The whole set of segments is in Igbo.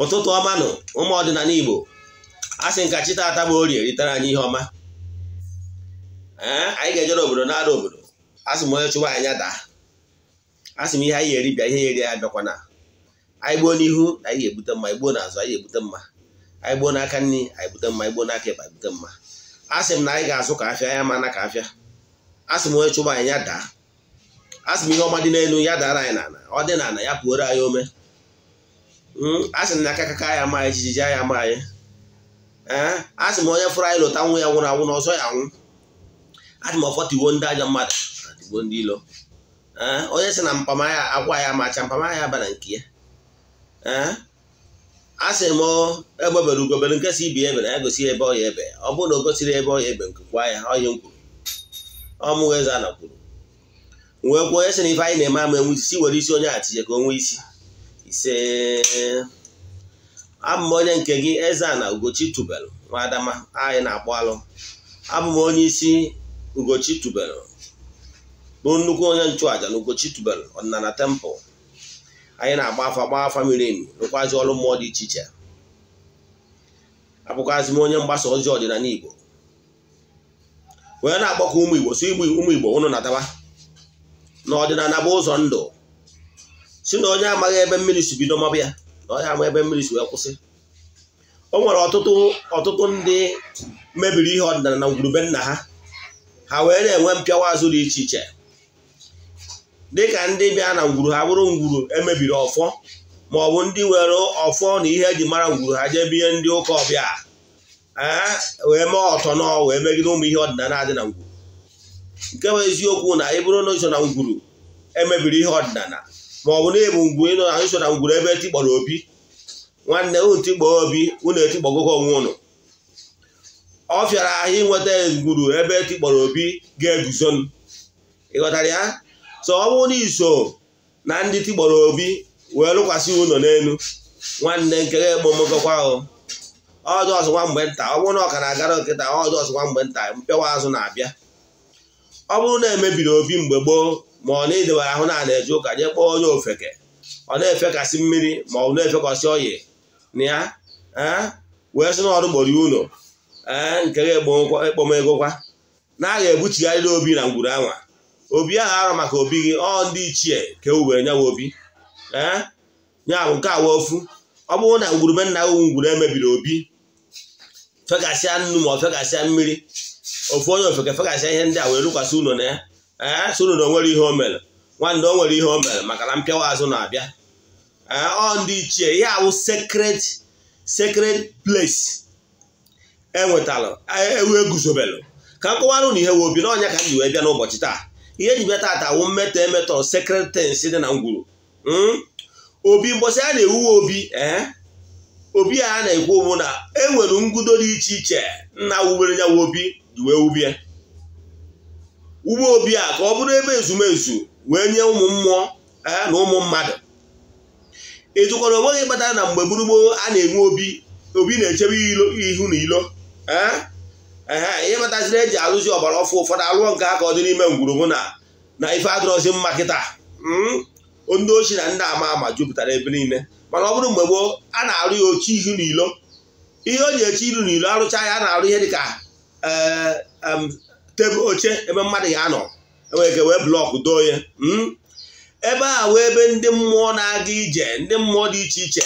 Ụtụtụ ọma nụ ụmụ ọdịnala Igbo. A sị nka chi taata bụ orie ritere anyị ihe ọma. Ee, anyị ga-ejere obodo na-ada obodo. A sị m onye chụwa anyị daa. A sị m ihe anyị eri bịa, ihe eri ya bịakwana. Anyị gbuo n'ihu na anyị ga-ebute mma, anyị gbuo n'azụ anyị ga-ebute mma. Anyị gbuo n'aka nri anyị ebute mma, anyị gbuo n'aka ekpe ebute mma. A sị m na anyị ga-azụ ka afịa, ya mana ka afịa. A sị m onye chụwa anyị ya daa. A sị m ihe ọma dị n'elu ya dara anyị n'ala, ọ dị n'ala ya pụoro anyị ome. A sị m na aka kaka ya ama anyị, jijiji ya ama anyị. Ee, a sị m onye fụrụ anyị lụta nwụ ya nwụrụ anwụ na ọzọ ya anwụ. A sị m ọfọ tiwo ndị ajọ mmadụ na tigbo ndị ilo. Ee, onye sị na mpamaya akwa ya macha mpamaya aba na nke ya. Ee, a sị m egbebere ugobere nke si ibi ebe na ya gosi ebe ọ ya ebe. Ọ bụrụ na o gosiri ebe ọ ya ebe nke kwa ya, ọ ihe m kwuru. Ọmụghị eze a na kwuru. Wee kwuo onye sị na ife anyị na-eme ama enwe isi, were isi onye a tinye ka o nwee isi. Ise, abụ m onye nke gị Eze-Ana Ugochi Tubelu nwa Adama anyị na-akpọ alụ. Abụ m onye isi Ugochi Tubelu bụ nnukwu onye nchụaja na Ugochi Tubelu ọdịnala temple. Anyị na-agba afa, gbaa afa miri emi, rụkwazi ọrụ mmụọ dị iche iche. Abụkwazị m onye mgbasa ozi ọdịnala Igbo wee na-akpọkọ ụmụ Igbo si ụmụ Igbo ụnụ nataba na ọdịnala bụ ụzọ ndụ. Si na onye amaghị ebe mmiri si bido mabụ ya, na onye ama ebe mmiri si wee kwụsị. O nwere ọtụtụ ndị mebiri ihe ọdịnala na ngwurube nna ha, ha wee na-enwe mpịawa azụ dị iche iche. Dịka ndị bịa na ngwuru ha bụrụ ngwuru emebiri ọfọ, ma ọ bụ ndị were ọfọ na ihe eji mara ngwuru ha jee binye ndị ụka ọbịa wee mee ọtọ nọ wee megide ụmụ ihe ọdịnala adị na ngwuru. Nke bụ eziokwu na ị bụrụ na iso na ngwuru emebiri ihe ọdịnala, ma ọ bụ na ịbụ ngwuru ịnọ na iso na ngwuru ebe etikpọrọ obi, nwanne unu tikpọ obi, unu etikpọgokọ onwe unu. Ọ fịara ahụ inweta ngwuru ebe etikpọrọ obi ga-eguzo. Ịghọtara ya? So ọ bụrụ na iso na ndị tikpọrọ obi wee lụkwasị ụlọ n'elu, nwanne nke ga-ekpomokọkwa ahụ. Ọjọọ ọsọ nwa mgbe nta, ọ bụrụ na ọ ka na-agara nkịta, ọjọọ ọsọ nwa mgbe nta, mpịawa azụ na-abịa. Ọ bụrụ na emebiri obi mgbe gboo, ma ọ na-edebara ahụ na na-eje ụka jee kpọọ onye ofeke, ọ na-efekasị mmiri ma ọ na-efekasị ọyị na ya, wee sị na ọrụ gboro ụlọ, ee nke ga-ekpomegokwa na a ga-ebuchigharịrị obi na ngwuru anwa. Obi ahụ arọ maka obi gị, ọ ndị ichie ka e wubere nyawa obi. Ee, ya bụ nke awa ofu. Ọ bụrụ na ngwurube nna gị ngwuru emebiri obi, fekasịa nnu ma ọ fekasịa mmiri, ofu onye ofeke fekasịa ihe ndị a wee rụkwasị ụlọ na ya, ee sị ụnụ na o nwere ihe o mere. Nwanne o nwere ihe o mere maka na mpịawa azụ na-abịa. Ee, ọ ndị ichie, ihe awụ sacred place enwetalụ ewu eguzobelụ. Ka nkọwarụ na ihe wee obi na ọnya ka m ji wee bịa n'ụbọchị taa. Ihe eji bịa taata wụ mmetọ emetọ sacred things dị na ngwuru. Obi mbọsị a na-ewuwe obi, ee obi a na-ekwu bụ na e nwere ngudo dị iche iche nna wubere nyawa obi ji wee wubie. Ugbo obi a ka ọ bụrụ ebe ezumezu wee nye ụmụ mmụọ na ụmụ mmadụ. Ị jụkwara onwe gị kpatara na mgbe gburugburu a na-enwe obi, obi na-echebe ihu na ilo. Ee, ihe kpataziri eji alụzi ọgbara ọfụ ụfọdụ alụọ nke aka ọ dị n'ime ngwuru bụ na ife adịrọzi mma kịta. Ndị ochi na ndị ama ama jupụtara ebe niile. Mana ọ bụrụ mgbe gboo a na-arụ ya ochi ihu na ilo. Ihe o ji eche ihu na ilo arụcha ya, a na-arụ ihe dịka tebụl oche ebe mmadụ ga-anọ, enwere ike wee blọkụ doo ya. Ebe a wee ebe ndị mmụọ na-aga ije, ndị mmụọ dị iche iche,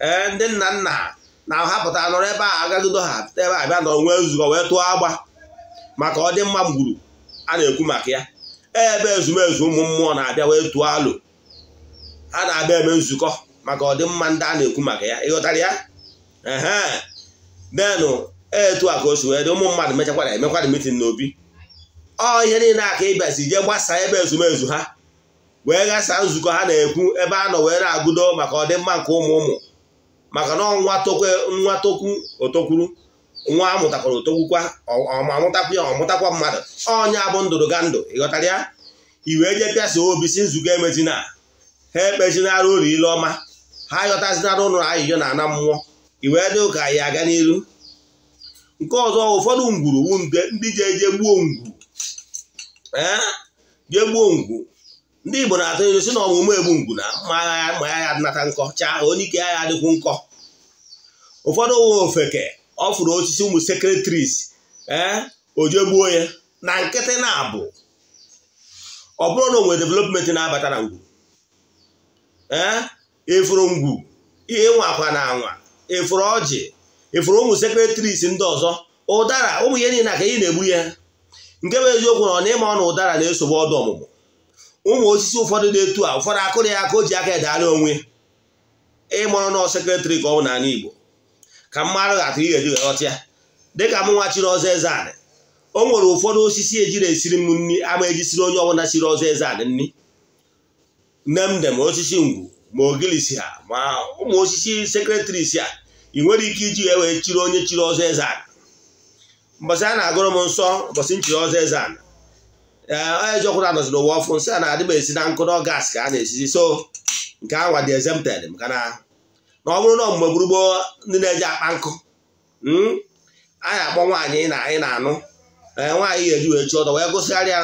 ee ndị nna nna na-ahapụta nọrọ ebe a agagido ha ebe a bịa nọrọ nwee nzukọ wee tụọ agba maka ọdịmma ngwuru a na-ekwu maka ya. Ebe ezumezu ụmụ mmụọ na-abịa wee tụọ alụ, ha na-abịa eme nzukọ maka ọdịmma ndị a na-ekwu maka ya. Ịghọtara ya? Ehe, denụ etu a ka o si wee dị. Ụmụ mmadụ mechakwara emekwara mitin n'obi. Ọ ihe niile aka ịbịazi jee gbasaa ebe ezumezu ha wee ghasaa nzukọ ha na-ekwu ebe a nọ wee na-agụdo maka ọdịmma nke ụmụ ụmụ, maka na nwa tokwu otokwuru, nwa amụtakwara otokwukwa, ọmụtakwa ya ọmụtakwa mmadụ. Ọnya bụ ndụdụga ndụ. Ịghọtara ya? I wee jee pịasa obi si nzukọ emezina ha, ekpezinara ụlọ ile ọma, ha yọtazinara ụlọ ayịyọ na ana mmụọ. I wee dị ụka ya aga n'iru. Nke ọzọ, ụfọdụ ngwuru wu ndị ji eje gbuo ngwu, jee gbuo ngwu. Ndị Igbo na-atụ ilu si na ọmụmụ egbu ngwu na mma agha ya adịnata nkọ chaa, onye ike ya adịkwu nkọ. Ụfọdụ ụwa ofeke ọ fụrụ osisi ụmụ secretaries o jee gbuo ya na nkịtị na-abụ. Ọ bụrụ na o nwere development na-abata na ngwu, ịfụrụ ngwu ihe nwakwa na anwa, ịfụrụ ọjị, ịfụrụ ụmụ secretaries ndị ọzọ, ụdara, ụmụ ihe niile ka ị na-egbu ya. Nke bụ eziokwu na ọ na-ịma ọ na ụdara na-esogbu ọdụ ọmụmụ. Ụmụ osisi ụfọdụ dị etu a, ụfọdụ akụrụ ya aka o ji aka edara onwe. Ịmụrụ nọ secretary ka ọ bụ n'ala Igbo ka mmadụ ga-atụ ihe eji ghọta ya. Dịka m nwa chiri ọzọ eze anị, o nwere ụfọdụ osisi ejiri esiri m nri ama ejisiri onye ọbụla chiri ọzọ eze anị nri. Nne m dem osisi ngwu ma ogilisi ha ma ụmụ osisi secretaries a, ị nwere ike iji ya wee chiri onye chiri ọzọ eze anị. Mbọsị a na-agụrụ m nsọ mbọsị m chiri ọzọ eze anị, onye jiọkwụra nọzi n'ụwa ọfụ nsị a na-adịba esi na nkụ na gas ka a na-esizi. So nke anwa dị exempted maka na ọ bụrụ na mgbe gburugburu ndị na-eji akpa nkụ anyị akpọ nwaanyị na anyị na-anụ nwaanyị ga-eji wee chi ọtọ wee gụsịgharịa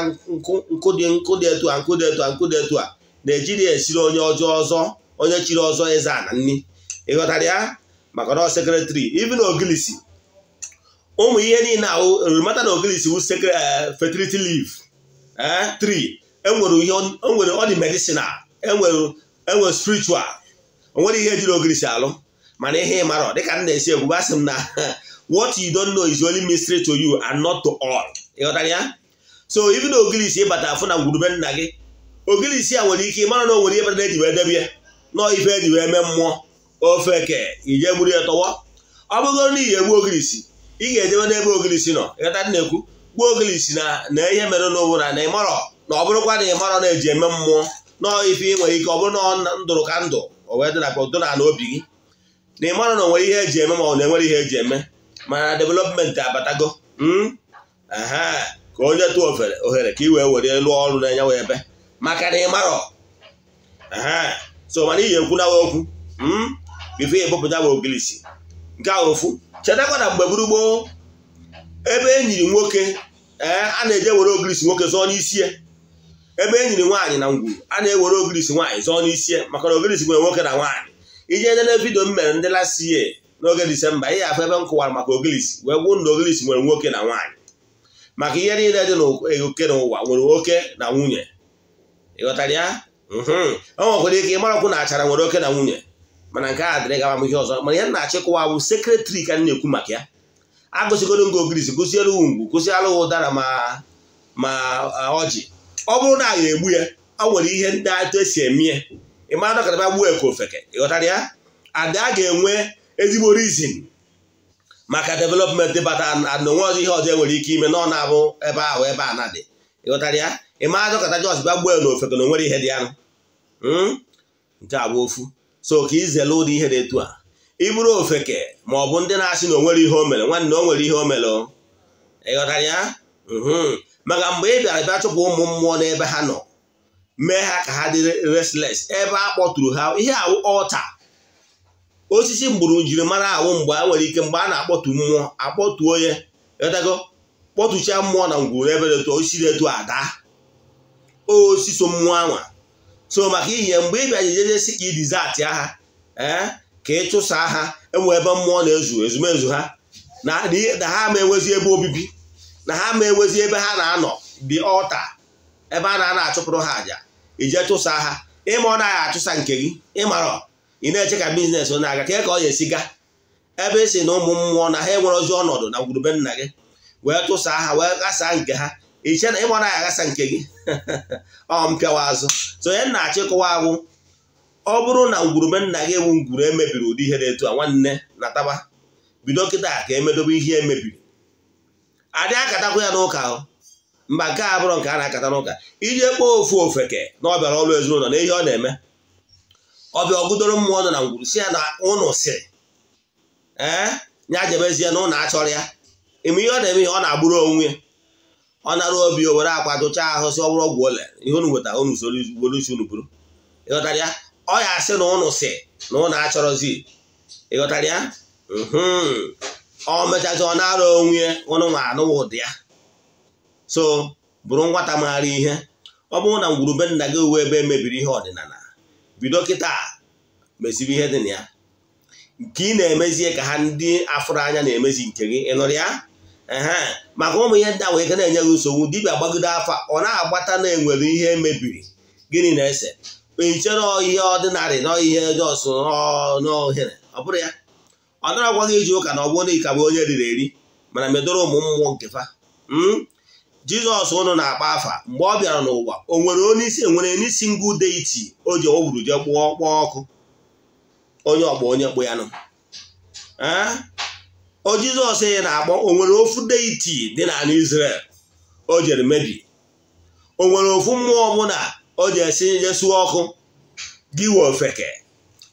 nkụ dị nkụ dị etu a nkụ dị etu a nkụ dị etu a na-ejiri esiri onye ọjọọ ọzọ onye chiri ọzọ eze ana nni. Ịghọtara ya? Maka na secretary even ogilisi ụmụ ihe niile ahụ remata na ogilisi wu fertility leaf tree enwere ihe enwere ọ dị medicinal, enwere spiritual, onwere ihe ejiri ogilisi alụ. Mana ihe ị mara dịka m na-esi ekwu asị m na what you don't know is only mystery to you and not to all. Ịghọtara ya? So even ogilisi ịbata afụ na ngwurube nna gị, ogilisi a nwere ike ịmara na o nwere ihe kpatara eji wee debe ya nọọ ife eji wee mee mmụọ ofeke ije gburu ya tọwọ. Ọ bụgoro na iyi egbu ogilisi, ị ga-ejebe n'ebe ogilisi nọ. Ịghọta na-ekwu gbuo ogilisi na ihe mere n'ụwa na ịmarọ na ọ bụrụkwa na ịmarọ na-eji eme mmụọ nọọ ife ị nwere ike ọ bụrụ na ndụrụ ka ndụ o wee dị na dị na obi gị na ịmarọ na o nwere ihe eji eme ma ọ na-enwere ihe eji eme. Mana development abatago ka onye tụọ ohere ka ị wee were lụọ ọrụ na-enye wee ebe maka na ịmarọ. So mana iyi ekwunawa okwu ife ebupụta bụ ogilisi nke a ofu. Chetakwa na mgbe gburugburu ebe enyiri nwoke a na-eje were ogilisi nwoke zọọ n'isi ya, ebe enyiri nwaanyị na ngwuru a na-ewere ogilisi nwaanyị zọọ n'isi ya, maka na ogilisi nwere nwoke na nwaanyị. Ije nene vidio m mere ndị last year n'oge Disemba, ihe afọ ebe m kụwara maka ogilisi wee gwuo na ogilisi nwere nwoke na nwaanyị, maka ihe niile dị n'oke n'ụwa nwere nwoke na nwunye. Ịghọtara ya? O nwekwara ike ịmarakwu na achara nwere oke na nwunye, mana nke a dịrị gawa m ihe ọzọ. Mana ihe m na-achịkọwa bụ secretary ka m na-ekwu maka ya. Agụsigoro ngo ogirisi gụsiere ngwu gụsiara ụdara ma ọjị. Ọ bụrụ na a ga-egbu ya, ọ nwere ihe ndị atụ esi eme ya. Ịmara dọkara gbuo eke ofeke. Ịghọtara ya? Ada a ga-enwe ezigbo reason maka development bata na onwe ọzọ ihe ọzọ enwere ike ime na ọ na-abụ ebe ahụ ebe a na-adị. Ịghọtara ya? Ịmara dọkata jos bịa gbuo ya n'ofeke na onwere ihe dị anụ. Nke a bụ ofu. So ka izele ụdị ihe dị etu a. Ị bụrụ ofeke ma ọ bụ ndị na-asị na o nwere ihe o mere, nwanne o nwere ihe o mere. Ịghọtara ya? Maka mgbe ị bịara bịa chụpụ ụmụ mmụọ n'ebe ha nọ, mee ha ka ha dị restless, ebe a kpọtụrụ ha ihe awụ ọta osisi mgburu njirimara awụ mgbe a nwere ike mgbe a na-akpọtu mmụọ akpọtuo ya, ịghọtago, kpọtụchaa mmụọ na ngwuru ebe dị etu osisi dị etu ada osisi so mmụọ anwa. So maka ihe mgbe ị bịara jejesi ka ị dizatị ha ka ị chụsa ha, enwe ebe mmụọ na-ezu ezumezu ha na ha ma enwezi ebe obibi, na ha ma enwezi ebe ha na-anọ dị ọta ebe a na-ana achụpụrụ ha àjà ije chụsa ha. Ịma ọ naghị achụsa nke gị, ịmarọ ị na-eche ka biznes na-aga ka ka ọ ga-esi ga ebe ị si na ụmụ mmụọ na ha enwere ozi ọnọdụ na ngwurube nna gị wee tụsa ha wee ghasaa nke ha, iche na ịma ọ naghị aghasa nke gị ọ mpịawa azụ. So ihe na-achịkọwa agwụ, ọ bụrụ na ngwurube nna gị ewu ngwuru emebiri ụdị ihe dị etu a, nwanne nataba bido kịta ka emedobe ihe emebiri. Adị akatakwa ya n'ụka ahụ mba, nke a bụrụ nke a na-akata n'ụka. Ije kpọọ ofu ofeke na ọ bịara ọrụ ezinụlọ na ihe ọ na-eme, ọbịa ọgụdoro mmụọ nọ na ngwuru si ya na ụnụ sịrị ya jebezie na ụnụ achọrọ ya. Ime ihe ọ na-eme, ihe ọ na-agburu onwe ya. Ọ nara obi o were akwa tụchaa ahụ si ọ bụrụ ọgwụ ole ihe unu nweta unu soro were isi unu buru. Ịghọtara ya? Ọ ya asị na ụnụ sị na ụnụ achọrọzi. Ịghọtara ya? Ọ mechazi ọ nara onwe ya, ụnụ nwa anụwa ụdị ya. So bụrụ nwata maara ihe. Ọ bụrụ na ngwurube nna gị uwe ebe emebiri ihe ọdịnala, bido kịta mesibe ihe dị na ya. Nke ị na-emezie ka ha ndị afụrụ anya na-emezi nke gị. Ị nụrụ ya? Ehe, maka ụmụ ihe ndị a wee na-enye gị nsogbu. Dibịa gbagide afa, ọ na-agbata na enwere ihe mebiri. Gịnị na-ese? Ichere ihe ọdịnarị na ihe jos n'ohere ọ bụrụ ya, ọ dọrọ gwa gị iji ụka na ọ bụrụ na ị ka bụ onye riri eri, mana medoro ụmụ mmụọ nke fa. Jizọs ụnụ na-akpa afa, mgbe ọ bịara n'ụwa, o nwere onye isi enwere n'isi single deity o ji o gburu jee kpụọ kpọọ ọkụ onye ọgbọ onye kpụ ya nụ. O Jizọs ị na-akpọ, o nwere ofu deity dị n'ala Israel o jere mebi? O nwere ofu mmụọ ọbụla o ji esi jesuo ọkụ gị wee ofeke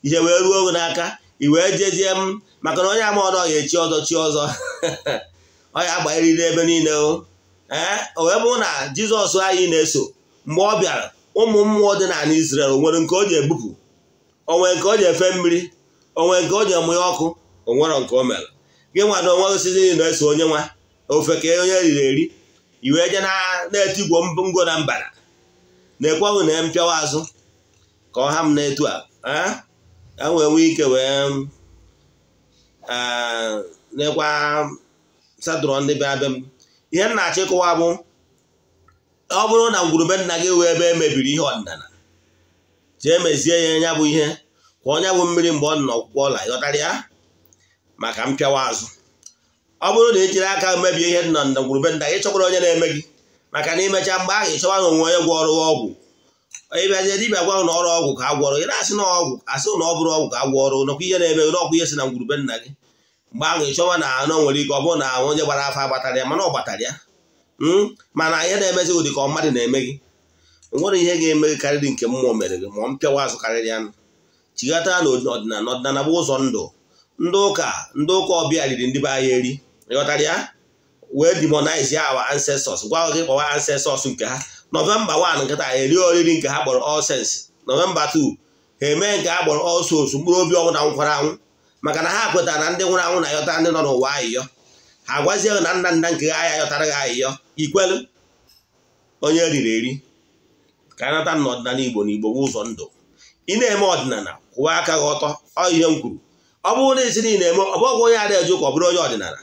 ihe wee ruo oge n'aka i wee jezie m? Maka na onye ama ọdọ ya echi ọzọ chi ọzọ, ọ ya agbanyeriri ebe niile. O ee, o wee bụrụ na Jizọs anyị na-eso, mgbe ọ bịara, ụmụ mmụọ dị n'ala Israel, o nwere nke o ji ebupụ? O nwere nke o ji efe mmiri? O nwere nke o ji emụnye ọkụ? O nwere nke o mere gị nwa na onwe osisi na-eso onye nwa ofeke onye riri eri i wee je na-etigwo ngo na mbara na-ekweghị na mpịawa azụ ka ọ ha m na-etu a e wee nwee ike wee nekwa sadụrọ ndị bịa be m. Ihe m na-achọ ịkọwa bụ, ọ bụrụ na ngwurube nna gị wee ebe emebiri ihe ọdịnala, jee mezie ya. Nya bụ ihe kwa onye bụ mmiri mgbe ọ nọ n'ọkwụkwọ ọla, ịghọtara ya? Maka mpịawa azụ, ọ bụrụ na ị jiri aka mebie ihe dị na ngwurube nna gị, chọkwara onye na-eme gị, maka na imecha mgbe ahụ ịchọwa na onwe onye gwọrọ ọgwụ. Ịbịazie, dibịa gwa na ọrụ ọgwụ ka a gwọrọ, ị na-asị na ọgwụ, asị na ọ bụrụ ọgwụ ka a gwọrọ, nọkwa ihe na-eme n'ọkwa ihe si na ngwurube nna gị. Mgbe ahụ ịchọwa na anọ nwere ike ọ bụrụ na onye gbara afa gbatara ya, mana ọ gbatara ya, mana ihe na-emezi ụdị ka mmadụ na-eme gị. Nwere ihe ga-eme gị karịrị nke mmụọ mere gị, ma ọ mpịawa azụ karịrị ya. Chigata na ọdịnala. Ọdịnala bụ ụzọ ndụ. Ndị ụka ọbịa riri ndị be anyị eri, ịghọtara ya? Wee demonize our ancestors, gwa gị kpọwa ancestors nke ha. November 1 nkịta eri oriri nke ha kpọrọ All Saints. November 2 ha eme nke ha kpọrọ All Souls, mkpụrụ obi ọnwụ na nkwara anwụ, maka na ha kwetara na ndị nwụrụ anwụ na-ayọta ndị nọ n'ụwa ayịyọ. Ha gwazie na nna nna nke ha ya yọtara gị ayịyọ ikwelu onye riri eri. Ka a nata n'ọdịnala Igbo, na Igbo bụ ụzọ ndụ. Ị na-eme ọdịnala, kwụwa aka gị ọtọ. Ọ ihe m kwuru, ọ bụrụ na esi niile eme, ọ bụghị onye ada eje ụka ọ bụrụ onye ọdịnala.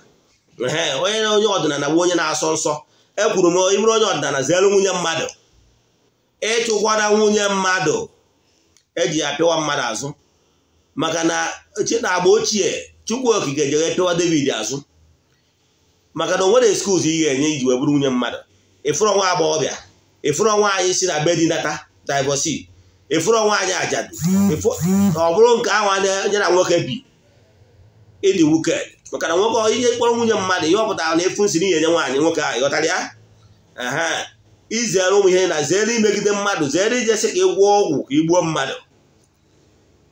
Ee, onye ọdịnala bụ onye na-asọ nsọ. Ekwuru m, ịbụrụ onye ọdịnala, zere nwunye mmadụ. Ịchụkwara nwunye mmadụ eji ya pịwa mmadụ azụ, maka na na agba ochie, Chukwu Okike jere pịwa David azụ, maka na o nwere excuse ị ga-enye iji wee bụrụ nwunye mmadụ. Ịfụrụ nwa agbọghọbịa, ịfụrụ nwaanyị si na be di nata, divorce, ịfụrụ nwaanyị ajadu, ọ bụrụ nke ahụ onye na nwoke bi, ịdị wicked, maka na nwoke ihe kpọrọ nwunye mmadụ, ihe ọ pụtara na efu nsiri enye nwaanyị nwoke ahụ, ịghọtara ya? Izere ụmụ ihe na zere imegide mmadụ, zere ijesi ka ị gwọọ ọgwụ ka ị gbuo mmadụ.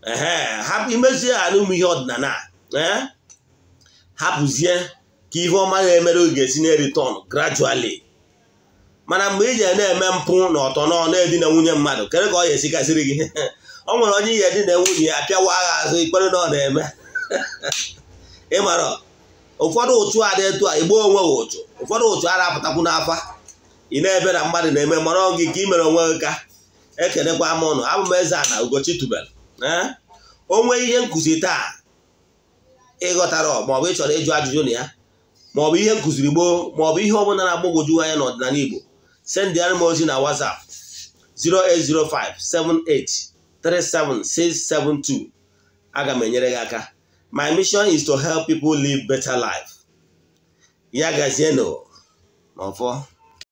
Ehe, hapụ imezie ha n'ụmụ ihe ọdịnala, hapụzie ka ihe ọma na-emere oge ga-esi na return gradually. Mana mgbe ị ji na-eme mpụ na ọtọ nọ na-edina nwunye mmadụ, kere ka ọ ya esigasịrị gị? Ọ nwere onye ihe edina nwunye ya apịawa agha azụ ikpere na ọ na-eme. Ịmara ụfọdụ ụchụ a dị etu a, igbo onwe gị ụchụ. Ụfọdụ ụchụ a na-apụtakwu n'afa, ị na-ebe na mmadụ na-eme, mara gị ka ị mere onwe gị. Ka ekenekwa m ụnụ. Abụ m eze ana Ugochi tubelu. O nwee ihe nkụzi taa ịghọtara, maọbụ ị chọrọ ịjụ ajụjụ na ya, maọbụ ihe nkụziri gboo, maọbụ ihe ọbụla na-agbagwoju anya n'ọdịnala Igbo, sendịara m ozi na WhatsApp 08057837672. Aga m enyere gị aka. My mission is to help people live better life. Ya gazienụ n'ọfọ.